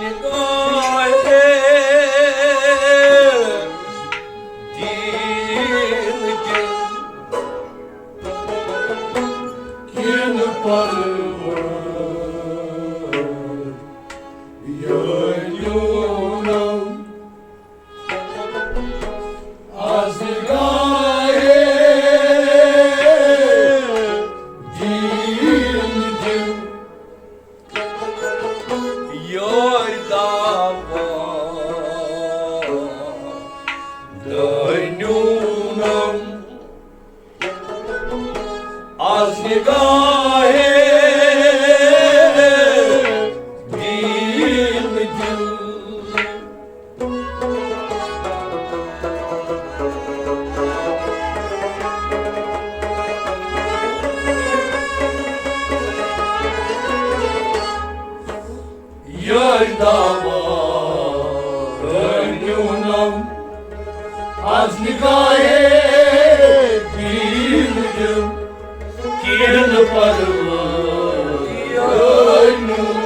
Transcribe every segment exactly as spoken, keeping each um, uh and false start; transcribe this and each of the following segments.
نگاہ دین دل کین پرور یونم از نگاہ دین دل یار دعوا دنیونم از نگاہ دین دل یار دعوا رنیونم از نگاہ دین دل کین پرور رنیونم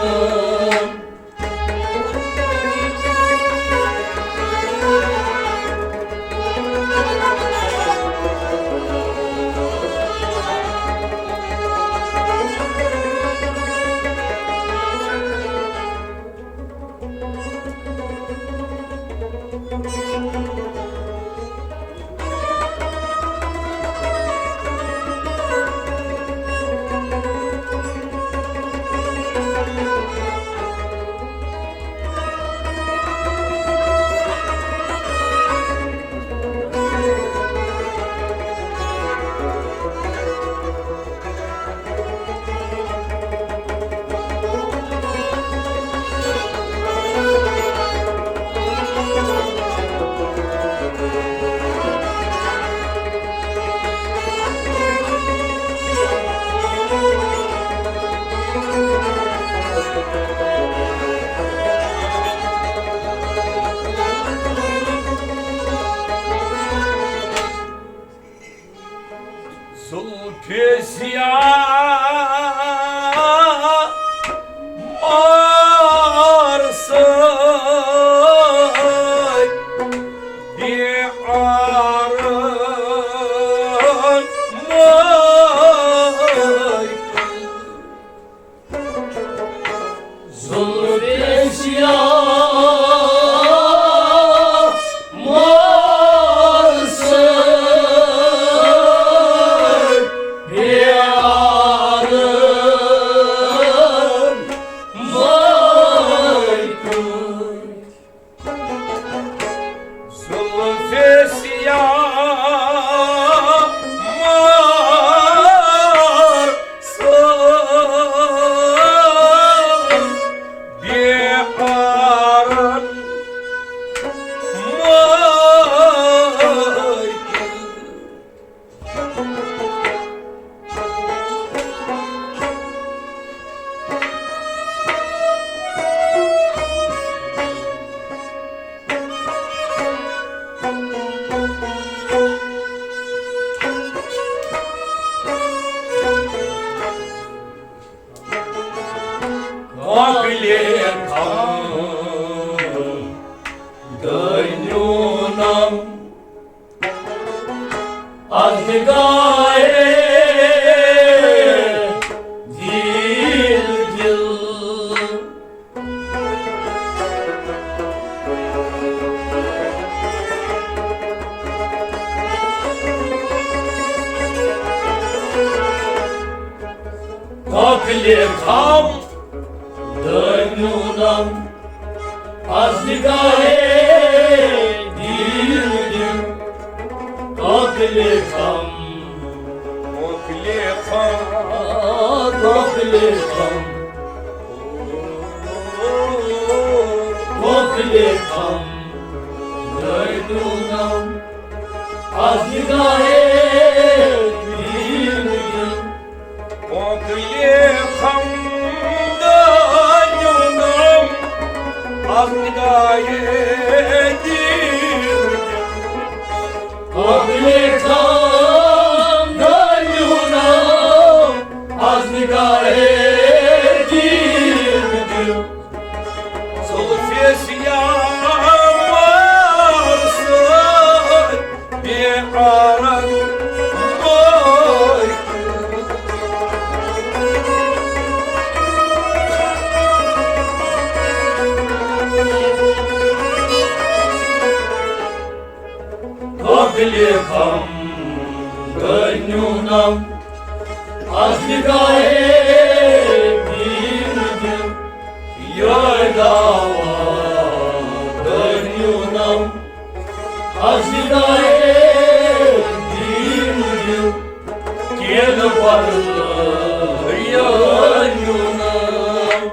زلفِ سیاہ مار سۭتۍ بے آرام زلفِ سیاہ مار سۭتۍ پیارن وٲتۍ۔ زلفِ سیاہ مار سۭتۍ بے آرن وٲتۍ۔ کاکلہِ کھم دٲنیونم از نگاہ دین دل۔ کاکلہِ کھم دٲنیونم از نگاہ دین دل۔ کاکلہِ کھم، کاکلہِ کھم، کاکلہِ کھم، کاکلہِ کھم دٲنیونم از نگاہ دین دل۔ کاکلہِ کھم دٲنیونم از نگاہ دین دل۔ کاکلہِ کھم دٲنیونم از نگاہ دین دل۔ لیکھم گنیونم، از نگاہے دین دل، یہے دعوا گنیونم، از نگاہے دین دل، کین پر یہے نیونم۔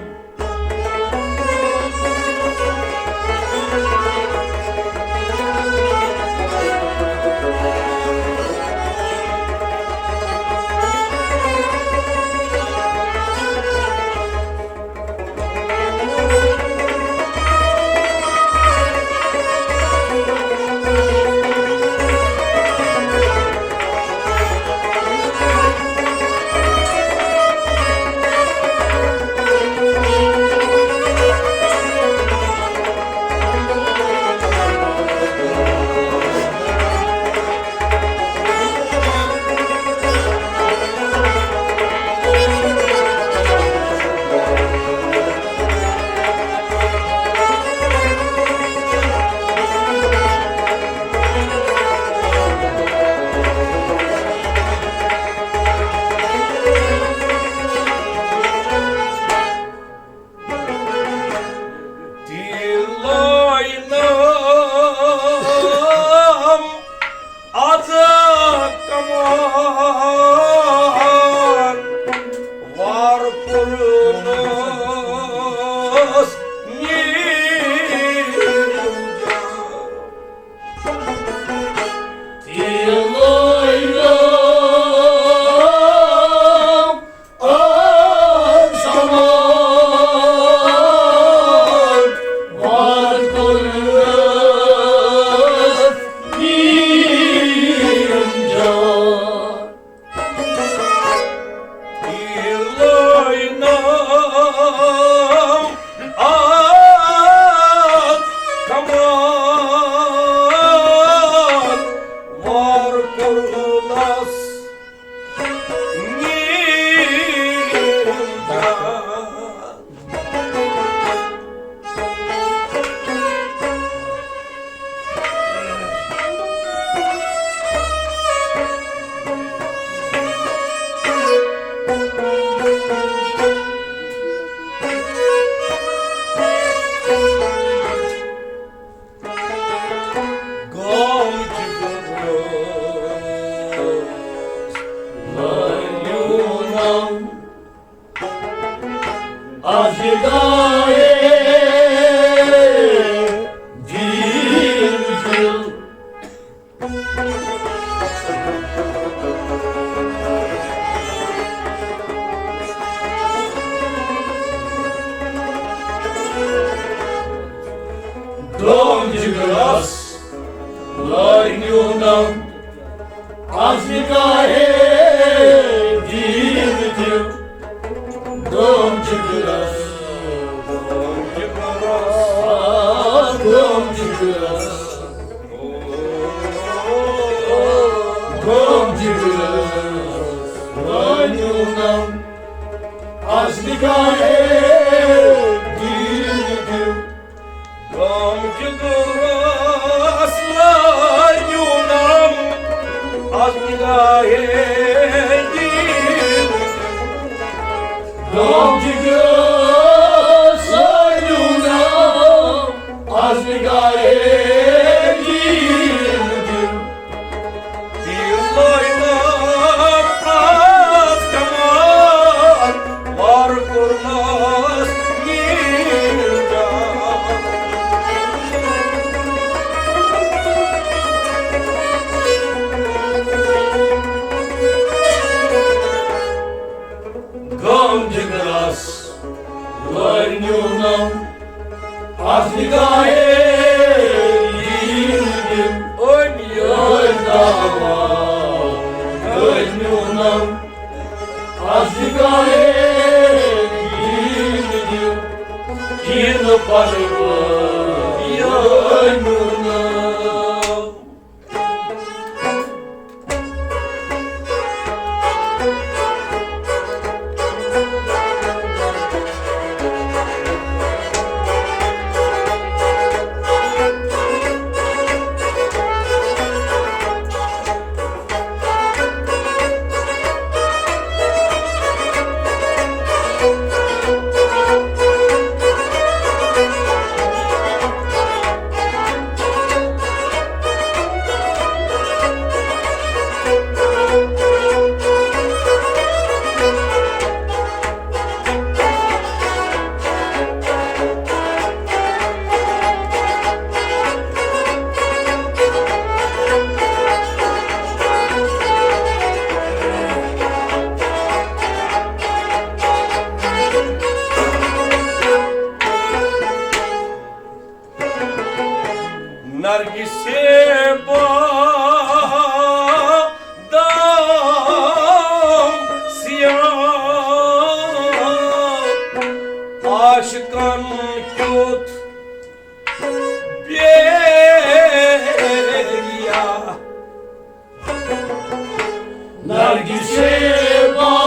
تیٖر لٲینَم اَتھ کمان، وار کوٚرنَس نیٖرِم جان۔ تیٖر لٲینَم آسمان، وار کوٚرنَس نیٖرِم جان۔ تیٖر لٲینَم آز کمان، وار کوٚرنَس نیٖرِم جان۔ گام جگرس لٲنیونم، از گاہے دین دل۔ گام جگرس لٲنیونم، از نگاہے دین دل۔ گام جگرس، گام جگرس، گام جگرس لٲنیونم، از نگاہے دین دل۔ گام جگرس لٲنیونم، از نگاہے دین۔ گام جگرس لٲنیونم، از نگاہے دین دل۔ تیٖر لٲینَم آز کمان، وار کوٚرنَس نیٖرِم جان۔ گام جگرس لٲنیونم، از نگاہے دین دل۔ أمۍ یٲرۍ دعوا گنیونم، از نگاہے دین دل۔ کینہٕ پروا یٲرۍ نیونم۔ نرگسِ بادام سیاہ، عاشقن کیُتھ بیریا۔ نرگسِ بادام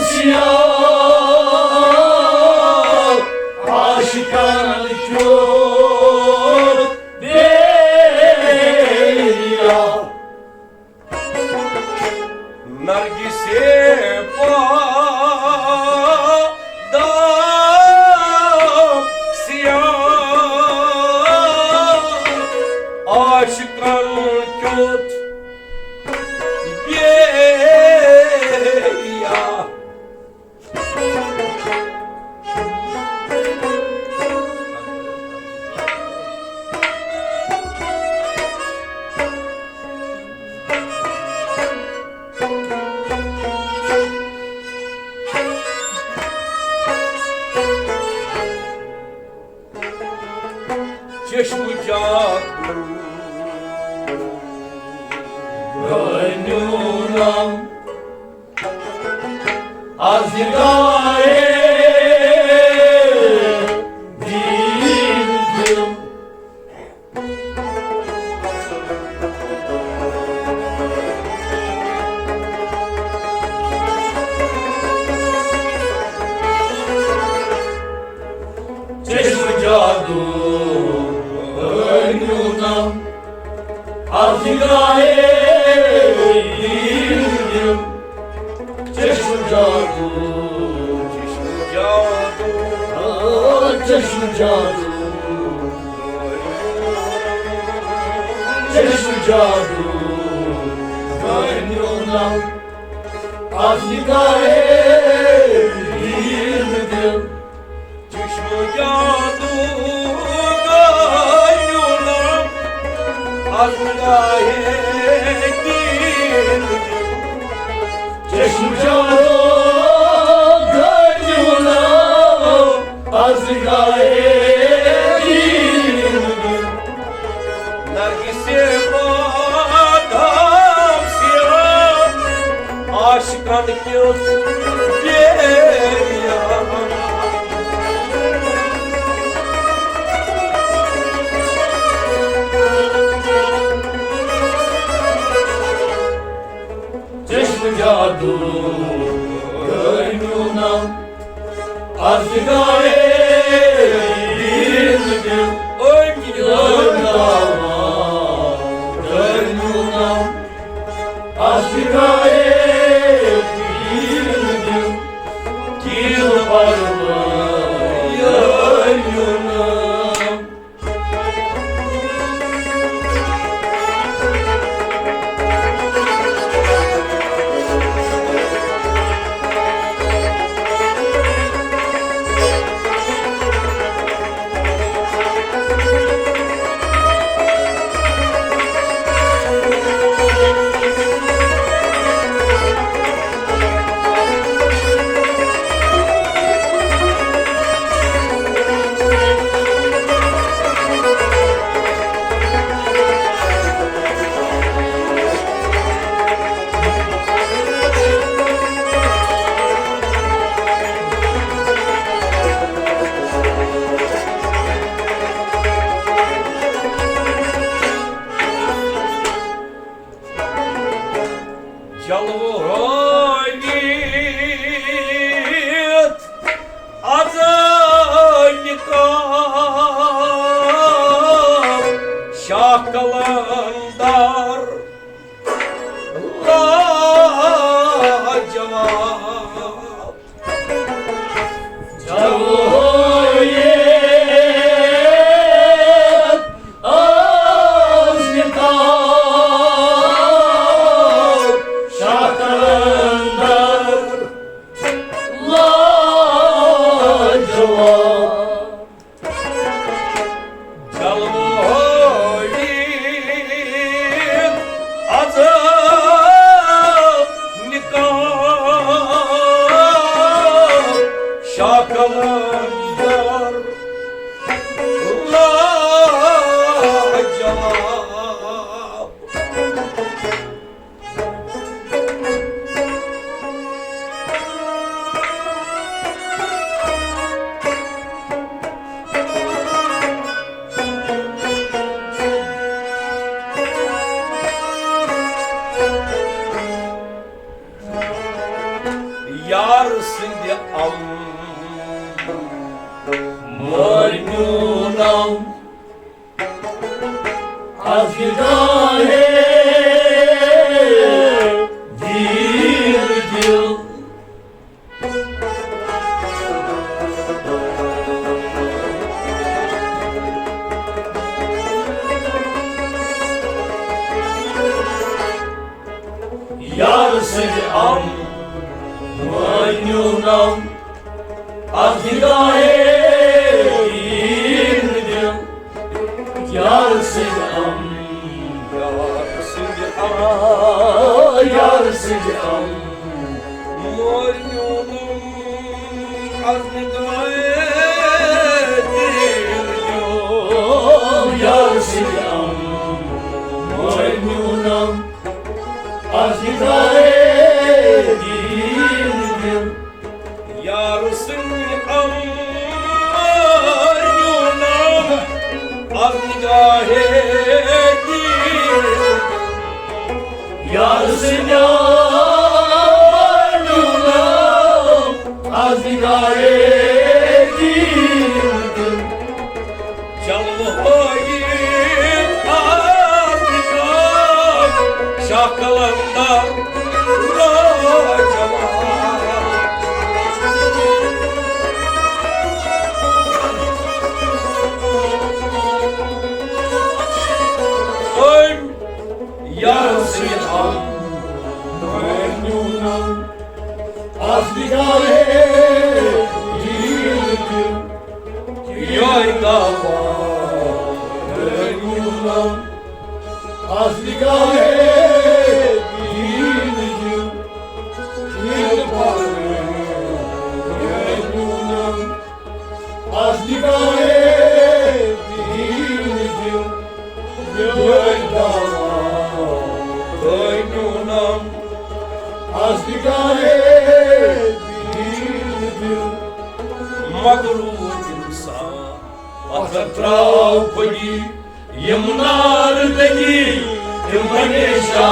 سیاہ، عاشقن کیُتھ بیریا۔ نرگسِ بادام سیاہ، عاشقن کیُتھ بیریا۔ چشم جادو بنیونم از نگاہ دید دل۔ چشم جادو بنیونم از نگاہ دید دل۔ چشم جادو، چشم جادو، آ، چشم جادو، چشم جادو بنیونم از نگاہ دید دل۔ چشم جادو بنیونم از نگاہ دید دل۔ چشم جادو بنیونم از نگاہ دید دل۔ نرگسِ بادام سیاہ، عاشقن کیُتھ بیریا۔ چشم جادو بنیونم از نگاہ دید دل۔ اوے کیٛاہ داوا بنیونم از نگاہ دید دل۔ کیل پروا بنیونم۔ جلوٕ ہٲوِتھ از نکاح شاہ قلندر لاجواب۔ جلوٕ ہٲوِتھ از نکاح شاہ قلندر یار سٕنٛدِ عم مٲرۍ میونم از گاہے دیٖن دِل۔ یار سٕنٛدِ عم مٲنِو نم، از گاہے دیٖن دِل۔ یار سٕنٛدِ عم، یار سٕنٛدِ عم، یار سٕنٛدِ عم مٲنِو نم، از گاہے دیٖن دِل۔ یار سٕنٛدِ عم مٲنِو نم، از گاہے دیٖن دِل۔ یار سٕنٛدِ عم مٲنِو نم، از گاہے دیٖن دِل۔ یار سٕنٛدِ عم مٲنِو نم، از گاہے دیٖن دِل۔ جلوہٕ ہٲیِتھ آز نِکال شاہ قلندر راجوان۔ أمۍ یار سٕنٛدِ عم مٲنِو نم، از نِکال ہے دیٖن دِل۔ یار دعوا مٲنِو نم، از نِکال ہے دیٖن دِل۔ یار دعوا مٲنِو نم، از نِکال ہے دیٖن دِل۔ یار دعوا مٲنِو نم، از نِکال ہے دیٖن دِل۔ مغرور انسان پتھر تراو خودی، یِم نار دٔگی، تِم ہمیشہ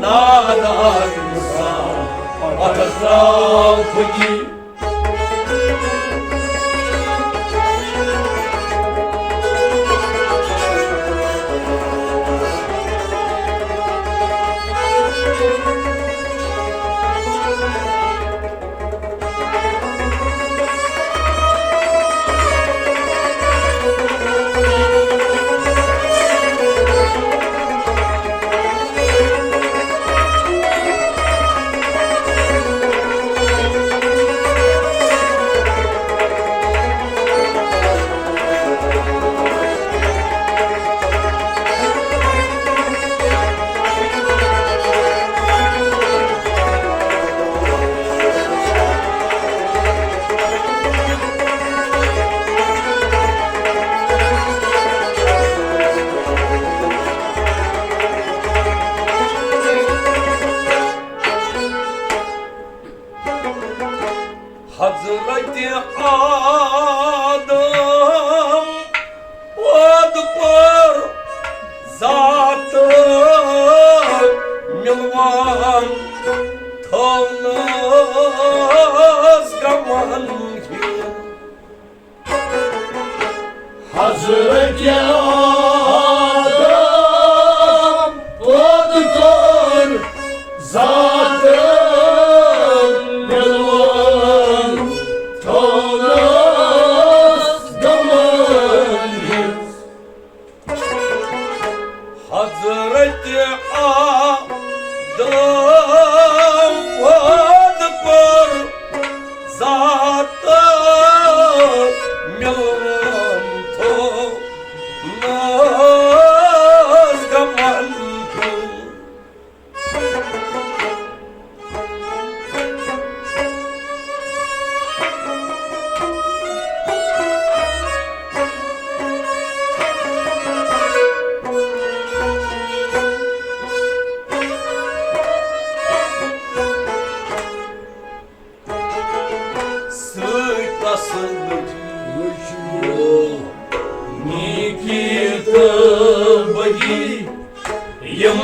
نادار انسان پتھر تراو خودی۔ حضرت آدم پٲدٕ کوٚر ذات، مِلوان تھٲونَس غمَن ہیوٗ۔ حضرت آدم پٲدٕ کوٚر ذات، مِلوان تھٲونَس غمَن ہیوٗ۔ حضرت آدم پٲدٕ کوٚر ذات، مِلوان تھوٚونَس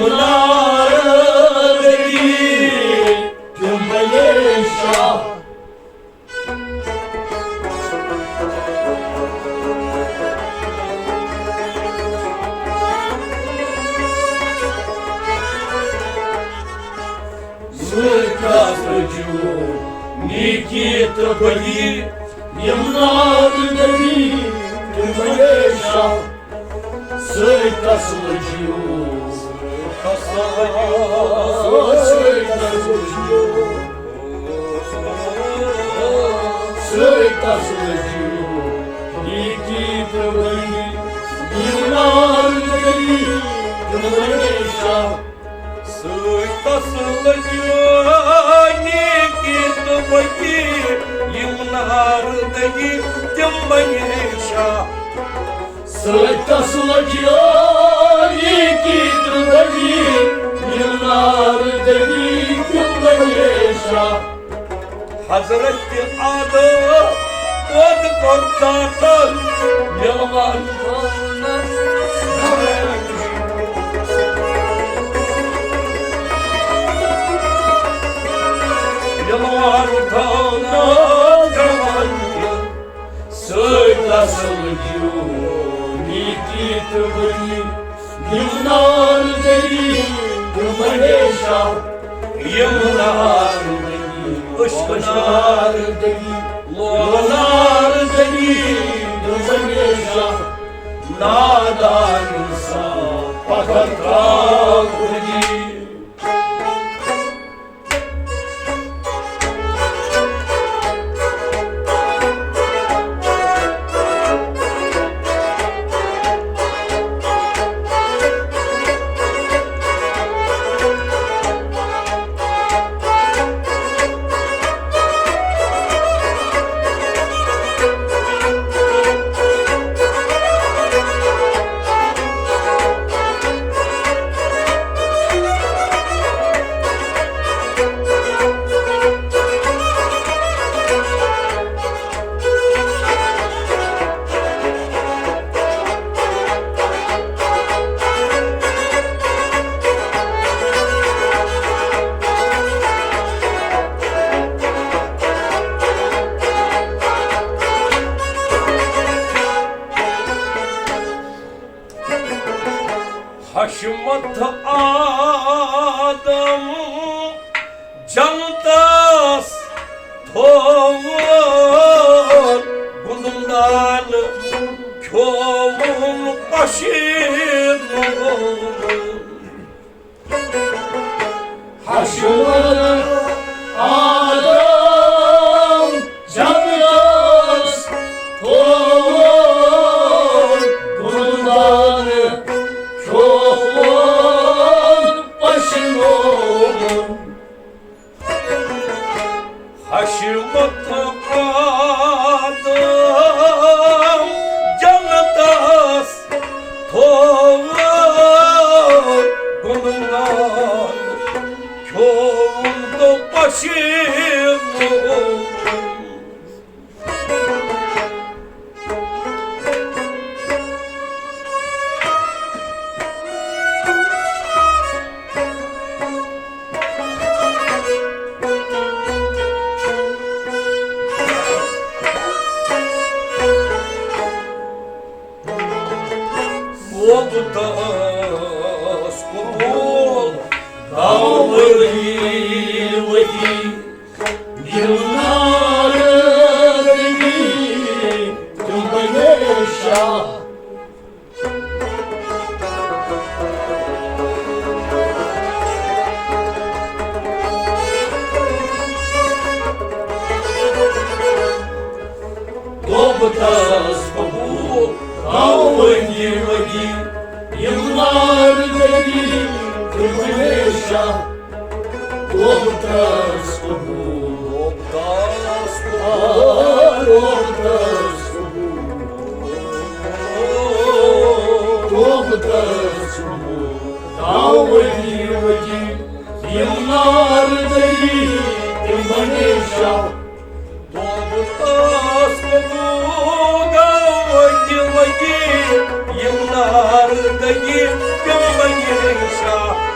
نارٕ دٔگی تِم بنے شاہ۔ سۭتۍ کَس لٔجِو نیکی تہٕ بدی، یِم نارٕ دٔگی تِم بنے شاہ۔ سۭتۍ تَس لٔجِو، سۭتۍ تَس لٔجِو، سۭتۍ تَس لٔجِو نیکی تہٕ بدی، یِم نارٕ دٔگی تِم بنے شاہ۔ سۭتۍ تَس لٔجِو نیکی تہٕ بدی، یِم نارٕ دٔگی تِم بنے شاہ۔ سۭتۍ تَس لٔجِو نیکی تہٕ بدی، یِم نارٕ دٔگی تِم بنے شاہ۔ حضرت آدم پٲدٕ کوٚر ذاتن یِلوان پانس۔ یِلوان پانس۔ سۭتۍ تَس لٔجِو نیکی تہٕ بدی، یِم نارٕ دٔگی تِم بنے شاہ۔ یِم نارٕ دٔگی، عشق نارٕ دٔگی، لولہٕ نارٕ دٔگی تِم بنے شاہ۔ نادان اِنسان پتھر ترٛاو خودی۔ حشمت آدم جنتس تھووُن گُلدان، کھیوٚوُن پشیٖنہٕ۔ حشمت آدم جنتس تھووُن گُلدان، کھیوٚوُن پشیٖنہٕ۔ حشمت آدم جنتس تھووُن گُلدان، کھیوٚوُن تہٕ پشیٖنہٕ۔ ووٚبتس قبول داوری ودی، یِم نارٕ دٔگی تِم بنے شاہ۔ ووٚبتس قبول داوری ودی، یِم نارٕ دٔگی تِم بنے شاہ۔ ووٚبتس قبول، ووٚبتس قبول، ووٚبتس قبول، ووٚبتس قبول۔ داوری ودی، یِم نارٕ دٔگی تِم بنے شاہ۔ ووٚبتس قبول، داوری ودی، یِم نارٕ دٔگی تِم بنے شاہ۔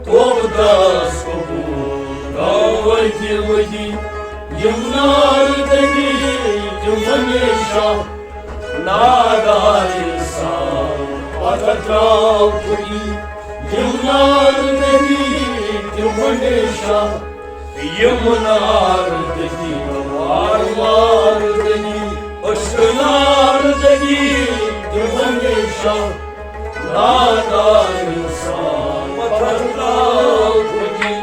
توبہٕ دس قبول گوٚو ؤتھۍ ؤتھۍ، یِم نار دٔگی تِم ہمیشہ۔ نادان انسان پتہ تراو کُنی، یِم نار دٔگی تِم ہمیشہ۔ یِم نار دٔگی وار وار دٔگی، أچھ نار دٔگی تِم ہمیشہ۔ نادان انسان پتہ تراو کُنی۔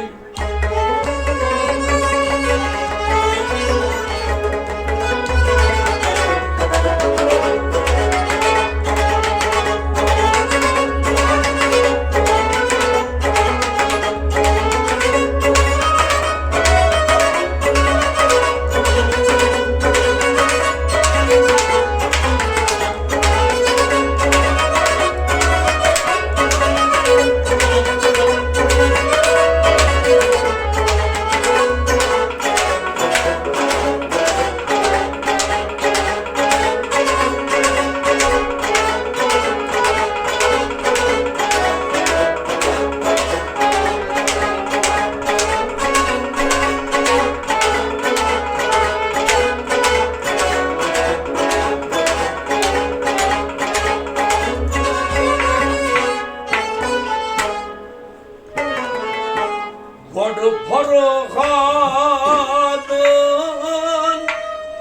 گۄڈٕ فرہادن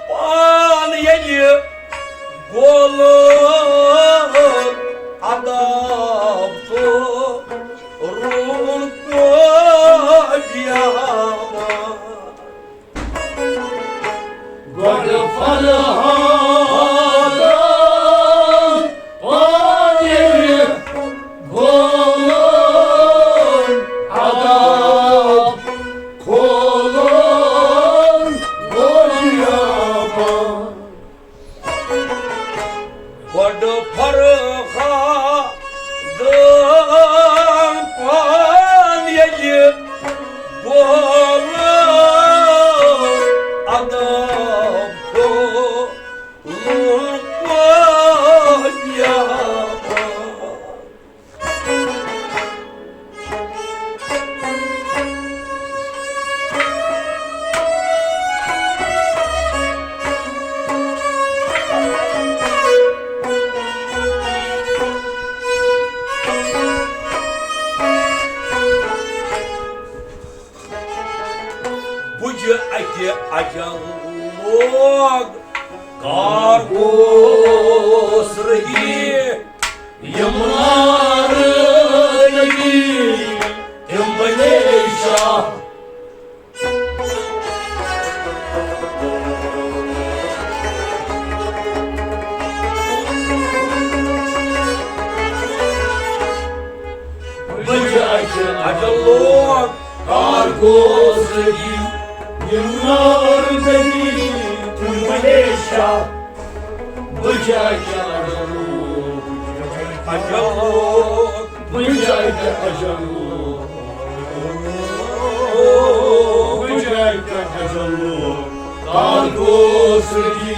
پان ییٚلہِ گولہٕ ادب تہٕ روٗن قٲبیامہ۔ گۄڈٕ فرہادن پان ییٚلہِ گولن ادب کھولن گولیابان۔ گۄڈٕ فرہادن پان ییٚلہِ گولن ادب کھولن گولیابان۔ بُجہِ اَکہِ اجل لوگ کار گوس رہی۔ یِم نارٕ لٔگی تِم بنے شاہ۔ بُجہِ اَکہِ اجل لوگ کار گوس رہی۔ یِم نار لٔگی تِم بنے شاہ۔ بُجہِ اَکہِ اجل لوگ، اجل لوگ، بُجہِ اَکہِ اجل لوگ، بُجہِ اَکہِ اجل لوگ۔ کار گوس رہی،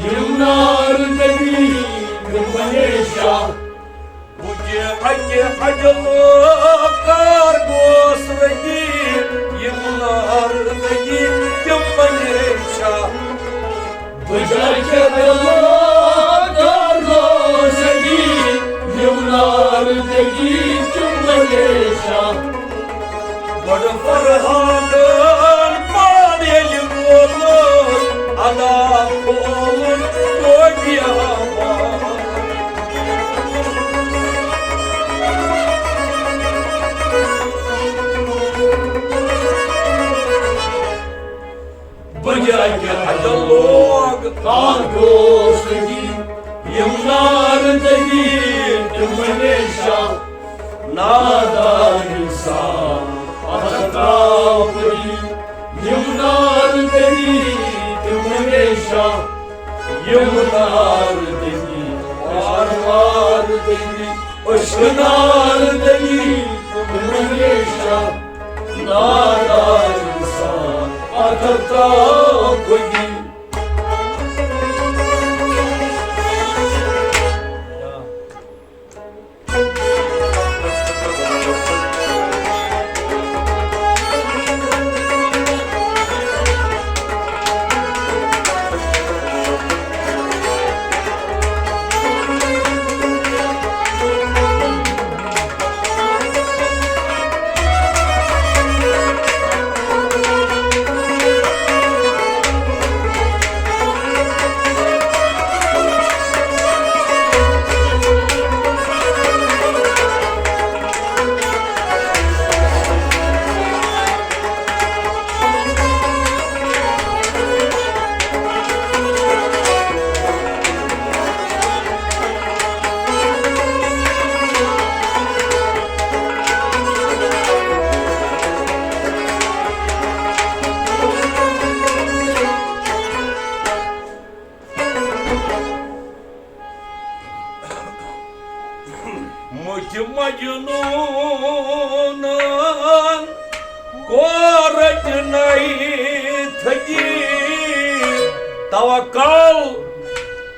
یِم نار لٔگی تِم بنے شاہ۔ بُجہِ اَکہِ اجل لوگ کار گوس رہی، یِم نار لٔگی تِم بنے شاہ۔ بُجہِ اَکہِ اجل لوگ کار گوس رہی، یِم نار لٔگی تِم بنے شاہ۔ گۄڈٕ فرہادن پان ییٚلہِ گولن ادب کھولن گولیابان۔ بُجہِ اَکہِ اجل لوگ کار گوس رہی، یِم نار لٔگی تِم بنے شاہ۔ نادان انسان پتہ تراو کُنی، یِم نار لٔگی تِم بنے شاہ۔ یِم نار لٔگی وار وار لٔگی، أچھ نار لٔگی تِم بنے شاہ۔ نادان انسان ترٛاو خۄدی۔ مُتہِ مجنوٗنن کوٚر رٔٹۍ نَے تھٔدی، توکل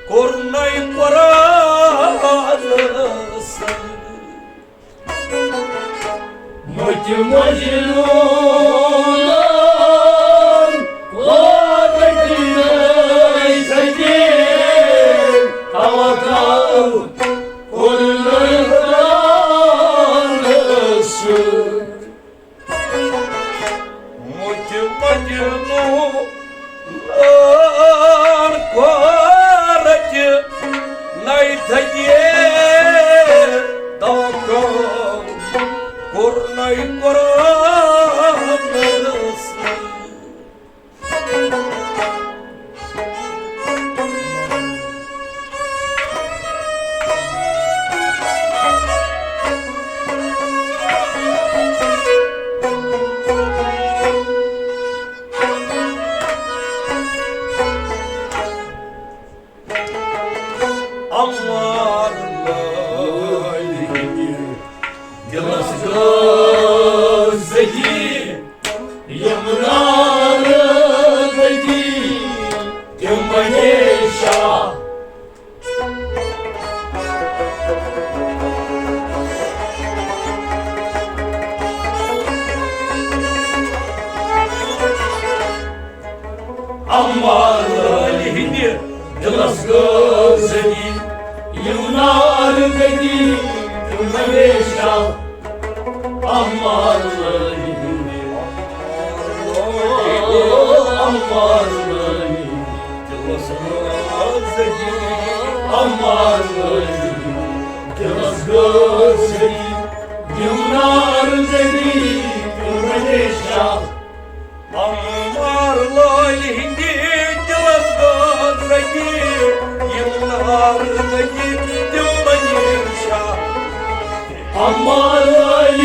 کوٚر نَے قرآنس۔ مُتہِ مجنوٗنن کوٚر رٔٹۍ نَے تھٔدی، توکل کوٚر نَے قرآنس۔ مُتہِ مجنوٗنن کوٚر رٔٹۍ نَے تھٔدی، توکل کوٚر نَے قرآنس۔ عمار لٲلۍ ہٕنٛدِ دِلس گٔر زٔدی، یِم نارٕ دٔدی، تِم بنے شاہ۔ عمار لٲلۍ ہٕنٛدِ دِلس گٔر زٔدی، یِم نارٕ دٔدی، تِم بنے شاہ۔ عمار لٲلۍ ہٕنٛدِ، عمار لٲلۍ ہٕنٛدِ دِلس گٔر زٔدی، عمار لٲلۍ ہٕنٛدِ دِلس گٔر زٔدی، یِم نارٕ دٔدی، تِم بنے شاہ۔ عمار لٲلۍ ہٕنٛدِ دِلس گٔر زٔدی، یِم نارٕ دٔدی، تِم بنے شاہ۔ عمار لٲلۍ ہٕنٛدِ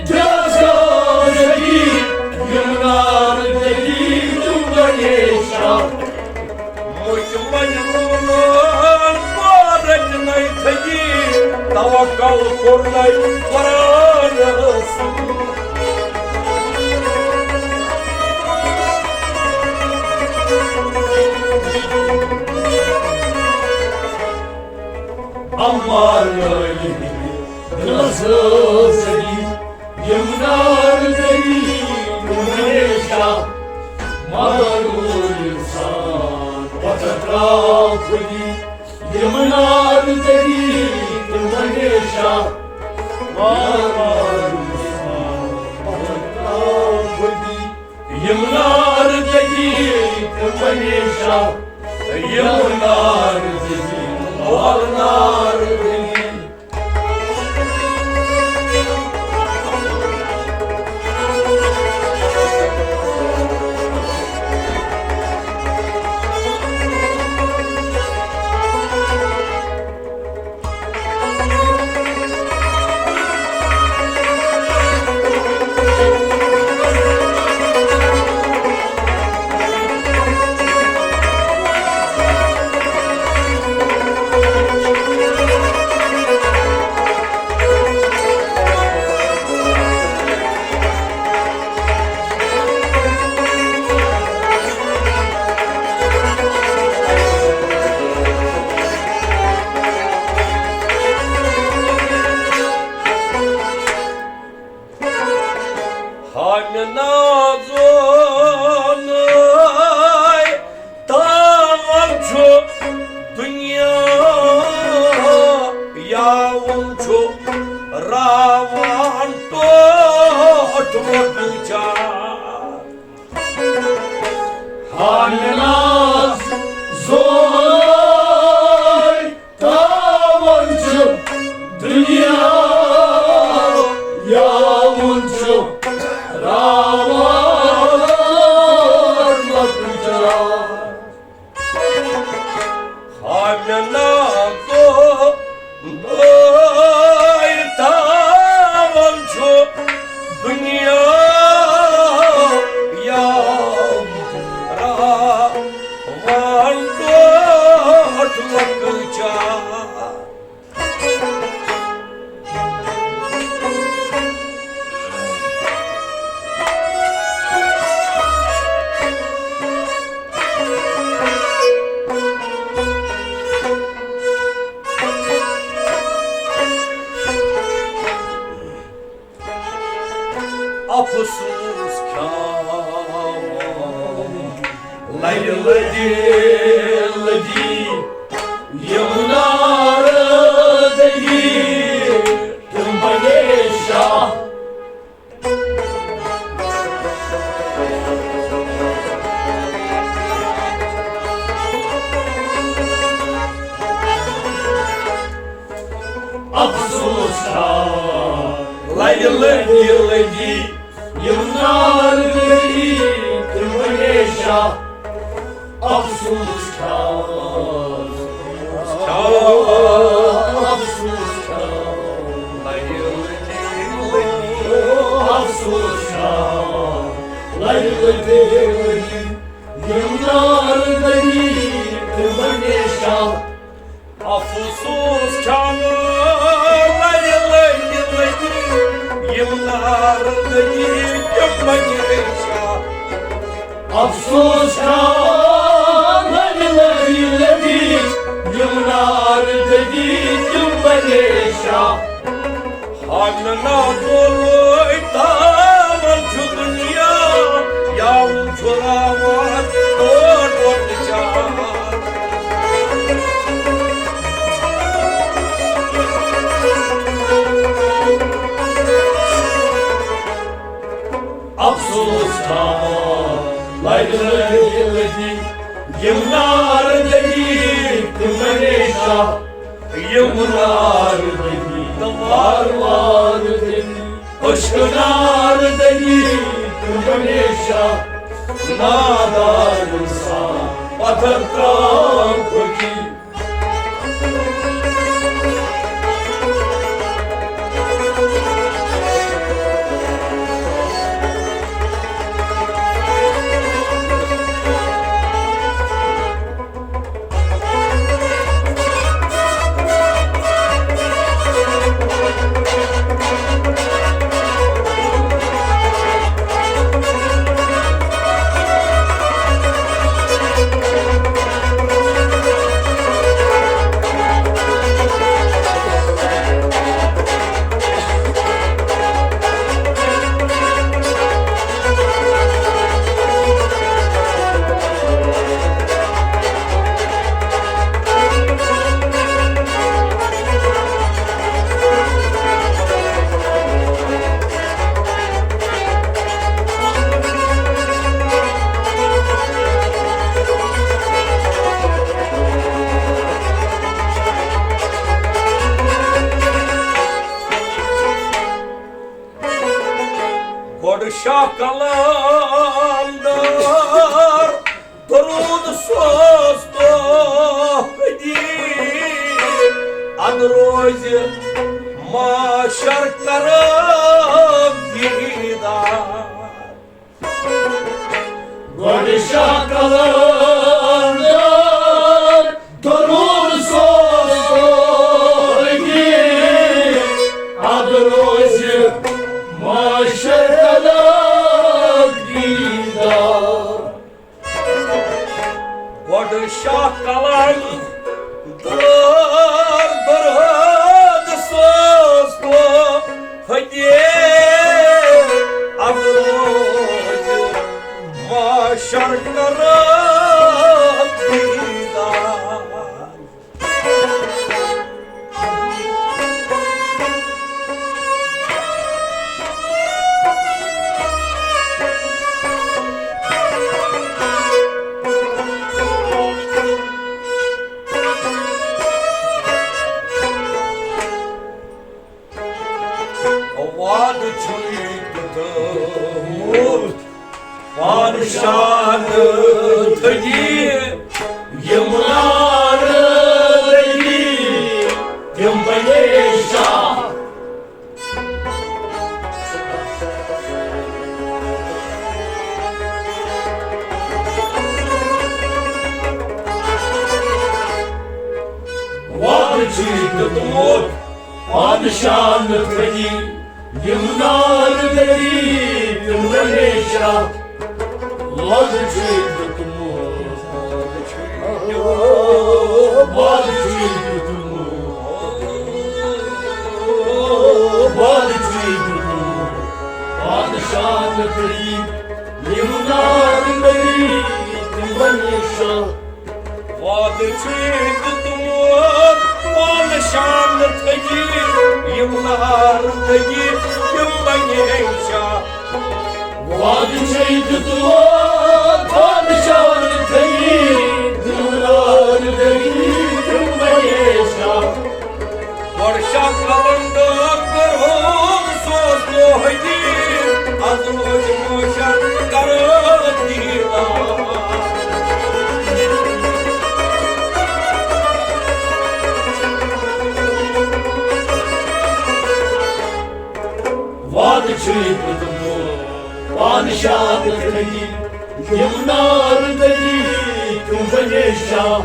دِلس گٔر زٔدی، یِم نارٕ دٔدی، تِم بنے شاہ۔ مُتہِ مجنوٗنن کوٚر رٔٹۍ نَے تھٔدی، توکل کوٚر نَے قرآنس۔ عمار لٲلۍ ہٕنٛدِ دِلس گٔر زٔدی، یِم نارٕ دٔدی، تِم بنے شاہ۔ مغروٗر اِنسان پتھر ترٛاو خۄدی، یِم نارٕ دٔدی، تِم بنے شاہ۔ مغروٗر اِنسان پتھر ترٛاو خۄدی، یِم نارٕ دٔدی، تِم بنے شاہ۔ یِم نارٕ دٔدی، مال نارٕ دٔدی۔ ناز زومے تاوان چھُ دُنیا، یاوُن چھُ راوان لۄکُٹ راز۔ ہامِنا گوٚو بٲے تاوان چھُ دُنیا، یا راوان ٹوٹھ لۄکچار۔ افسوس کھیاوان لرِ لدی لدی، یِم نارٕ دٔگی تِم بنے شاہ۔ افسوس کھیاوان لرِ لدی لدی، یِم نارٕ دٔگی تِم بنے شاہ۔ افسوس کھیاوان، افسوس کھیاوان، افسوس کھیاوان، لرِ لدی لدی، یِم نارٕ دٔگی تِم بنے شاہ۔ افسوس کھیاوان لرِ لدی لدی، یِم نارٕ دٔگی تِم بنے شاہ۔ افسوس کھیاوان لرِ لدی لدی، یِم نارٕ دٔگی تِم بنے شاہ۔ ہامِنا گوٚو بٲے تاوان چھُ دُنیا، یاوُن چھُ راوان ٹوٹھ لۄکچار۔ افسوس کھیاوان لرِ لدی لدی، یِم نارٕ دٔگی تِم بنے شاہ۔ یِم نارٕ دٔگی تہٕ وارٕ وارٕ دٔگی، أشکہٕ نارٕ دٔگی تِم بنے شاہ۔ نادان اِنسان پتھر ترٛاو پھُٹی۔ گۄڈٕ شاہ کلام دار درود سوز تحفہٕ دی، ادٕ روزِ معاشر کرم دیدار۔ گۄڈٕ شاہ کلام دار درود سوز تحفہٕ دی، ادٕ روزِ معاشر کرم دیدار۔ گۄڈٕ شاہ کلام دار درود سوز تحفہٕ دی، ادٕ روزِ معاشر کرم دیدار۔ نار لگی تم بنے شاہ۔ وعدٕ چھُے دیُتمُت پادشاہن تھٔدی، یِم نار دٔدی تِم ہمیشہ۔ وعدٕ چھُے دیُتمُت، وعدٕ چھُے دیُتمُت، وعدٕ چھُے دیُتمُت پادشاہن تھٔدی، یِم نار دٔدی تِم ہمیشہ۔ وعدٕ چھُے دیُتمُت پادشاہن تھٔدی، یِم نار دٔدی تِم بنے شاہ۔ وعدٕ چھُے دیُتمُت پادشاہن تھٔدی، یِم نار دٔدی تِم بنے شاہ۔ گۄڈٕ شاہ قلندر کرون سوز موہدی، از روز موشن کرو دیدار۔ وعدٕ چھُے دیُتمُت پادشاہ تھٔدی، یِم نار دٔدی تِم بنے شاہ۔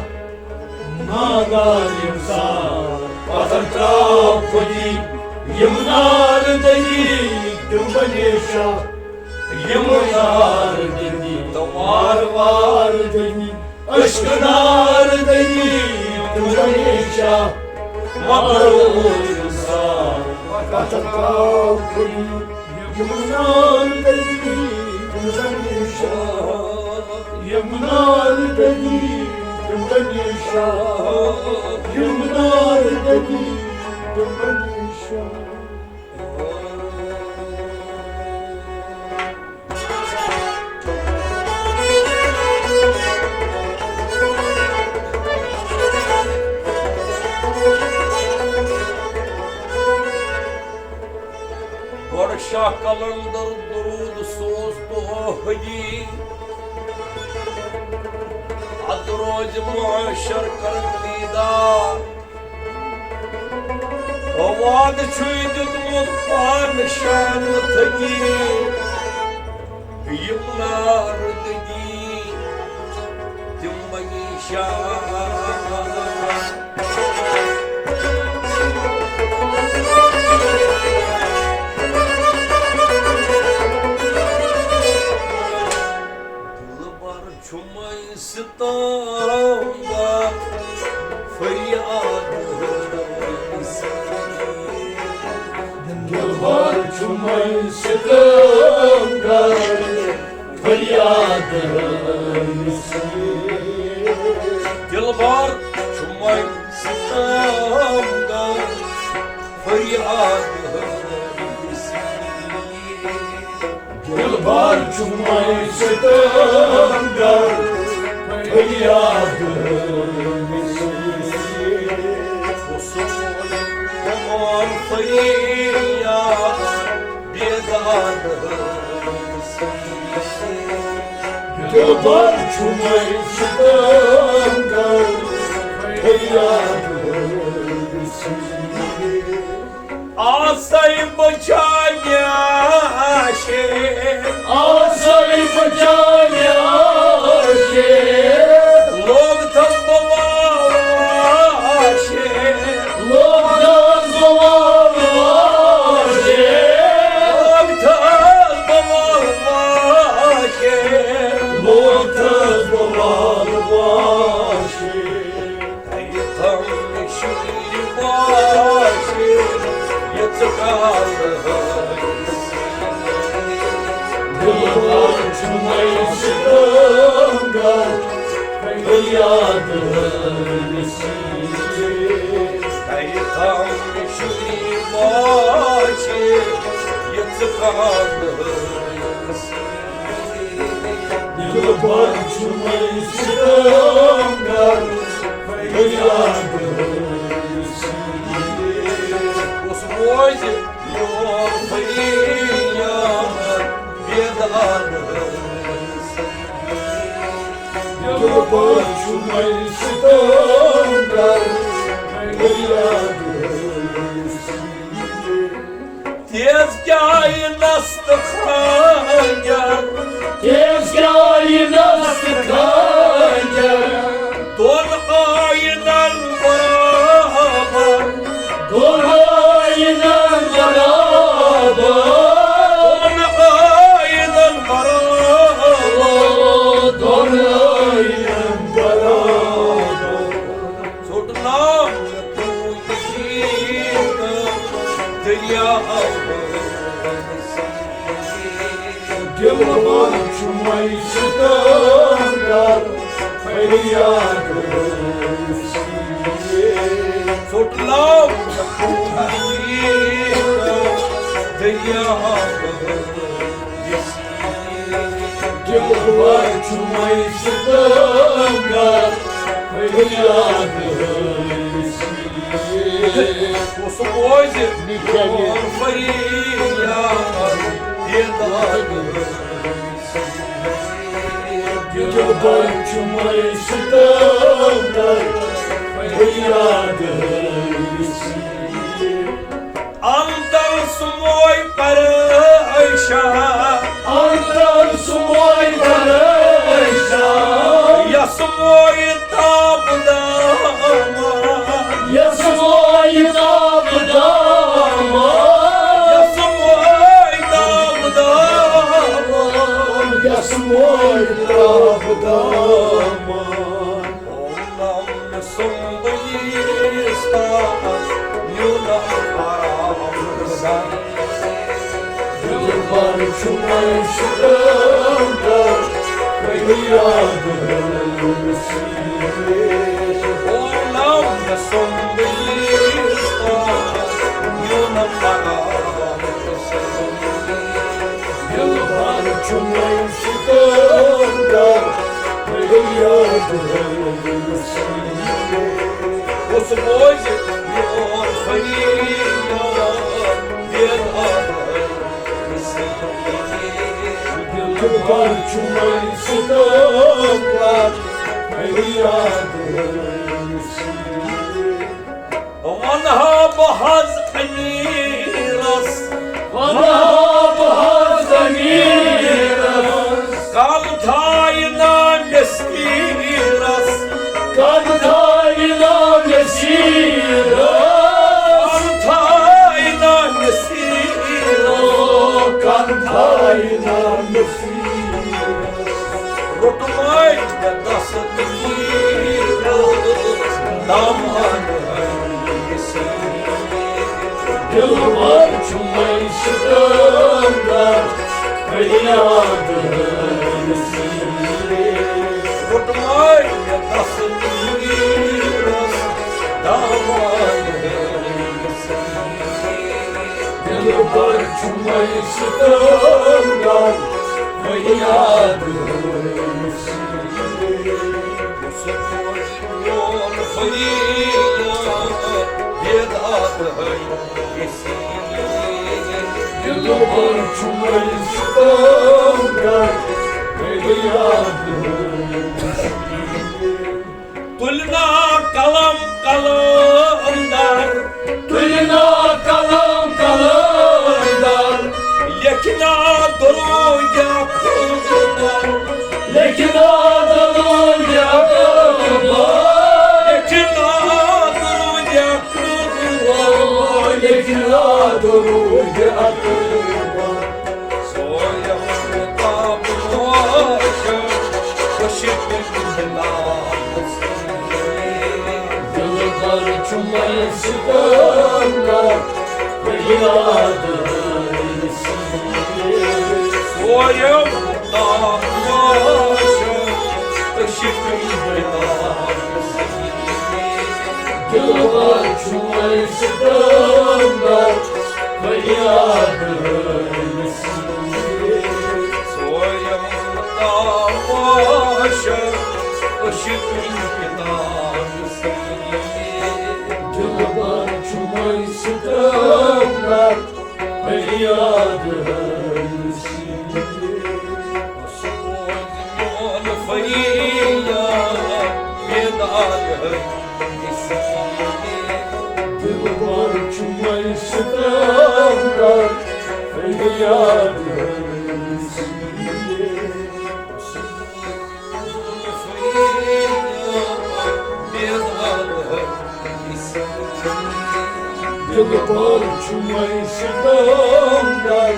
نادان انسان پتھر تراو خودی، یِم نار دٔدی تِم بنے شاہ۔ یِم نار دٔدی تہٕ وار وار دٔدی، عشق نار دٔدی تِم بنے شاہ۔ مغرور انسان پتھر تراو خودی، یِم نار دٔدی تِم بنے شاہ۔ یِم نار دٔدی تِم بنے شاہ، یِم نار دٔدی تِم بنے شاہ۔ گۄڈٕ شاہ قلندر درود سوز توہدی، ادٕ روزِ محشر کرن دیدار۔ وعدٕ چھُے دیُتمُت پادشاہن تھٔدی، یِم نار دٔدی تِم بنے شاہ۔ دلبر چھُمے ستم گر، فریاد رٔسۍ۔ دلبر چھُمے ستم گر، فریاد رٔسۍ۔ دلبر چھُمے ستم گر، فریاد رٔسۍ۔ دلبر چھُمے ستم گر، فریاد رٔسۍ۔ اصول تمام فریاد بیداد رٔسۍ۔ دلبر چھُمے ستم گر، فریاد رٔسۍ۔ آسے بچانے عاشق، آسے بچانے عاشق۔ لوگ تھس بوال عاشق، لوگ تھس بوال عاشق۔ لوگ تھس بوال عاشق، لوگ تھس بوال عاشق۔ تھم شُرۍ باشہِ یِژھ کالہٕ۔ دِلبر چھُمے ستم گر، فریاد رٔسۍ۔ تھم شُرۍ باشہِ یِژھ کالہٕ۔ دِلبر چھُمے ستم گر، فریاد رٔسۍ۔ کُس بوزِ میون فریاد بیداد رٔسۍ۔ دِلبر چھُ وۄنۍ ستم کران، فریاد۔ تیز کیٛاہ یہِ نستہٕ خنجر، تیز کیٛاہ یہِ نستہٕ خنجر، دۄن آینن برابر، دۄن آینن برابر، دۄن آینن برابر، دۄن آینن برابر۔ ژوٚٹ ناو مےٚ تُج شیٖن تہٕ دٔریاو۔ دِلبر چھُ وۄنۍ ستم کران، فریاد۔ ژوٚٹ ناو مےٚ تُج شیٖن تہٕ دٔریاو۔ دِلبر چھُ وۄنۍ ستم کران، فریاد۔ کُس بوزِ میون فریاد، بیداد۔ دِلبر چھُ وۄنۍ ستم کران، فریاد۔ اندر سموے پریشان، اندر سموے پریشان، یس موے تاب دامان، یس موے تاب دامان، یس موے تاب دامان، یس موے تاب دامان۔ دِلبر چھُ وۄنۍ ستم کران، فریاد۔ دِلبر چھُ وۄنۍ ستم کران، فریاد۔ کُس بوزِ میون فریاد، بیداد۔ دِلبر چھُ وۄنۍ ستم کران، فریاد۔ ونہٕ ہا بہٕ حظ أمیٖرس، ونہٕ ہا بہٕ حظ أمیٖرس، کم تھایہِ نا مےٚ سیٖرس، کم تھایہِ نا مےٚ سیٖرس، کم تھایہِ نا مےٚ سیٖرس، کم تھایہِ نا مےٚ سیٖرس۔ روٚٹمَے مےٚ دستگیٖر دامن۔ دِلبر چھُ وۄنۍ ستم کران، فریاد۔ روٚٹمَے مےٚ دستگیٖرس دامن۔ دِلبر چھُ وۄنۍ ستم کران، فریاد۔ میون فریاد، بیداد۔ دِلبر چھُ وۄنۍ ستم کران، فریاد۔ تُلنا قلم قلندر، تُلنا قلم قلندر، لیکھنا درود اکبر، لیکھنا درود اکبر، لیکھنا درود اکبر، لیکھنا درود اکبر۔ سویم تاب نوش، خوشی دِلبر چھُ وۄنۍ ستم کران، فریاد۔ سویم تاب نوش، خوشی دِلبر۔ دِلبر چھُ وۄنۍ ستم کران، فریاد۔ سویم تاب نوش، خوشی دِلبر۔ دِلبر چھُ وۄنۍ ستم کران، فریاد۔ سوز میون فریاد، دلبر چھُ مےٚ ستمگر، فریاد دلبر چھُ مےٚ ستمگر،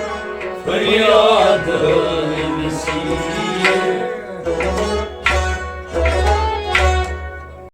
فریاد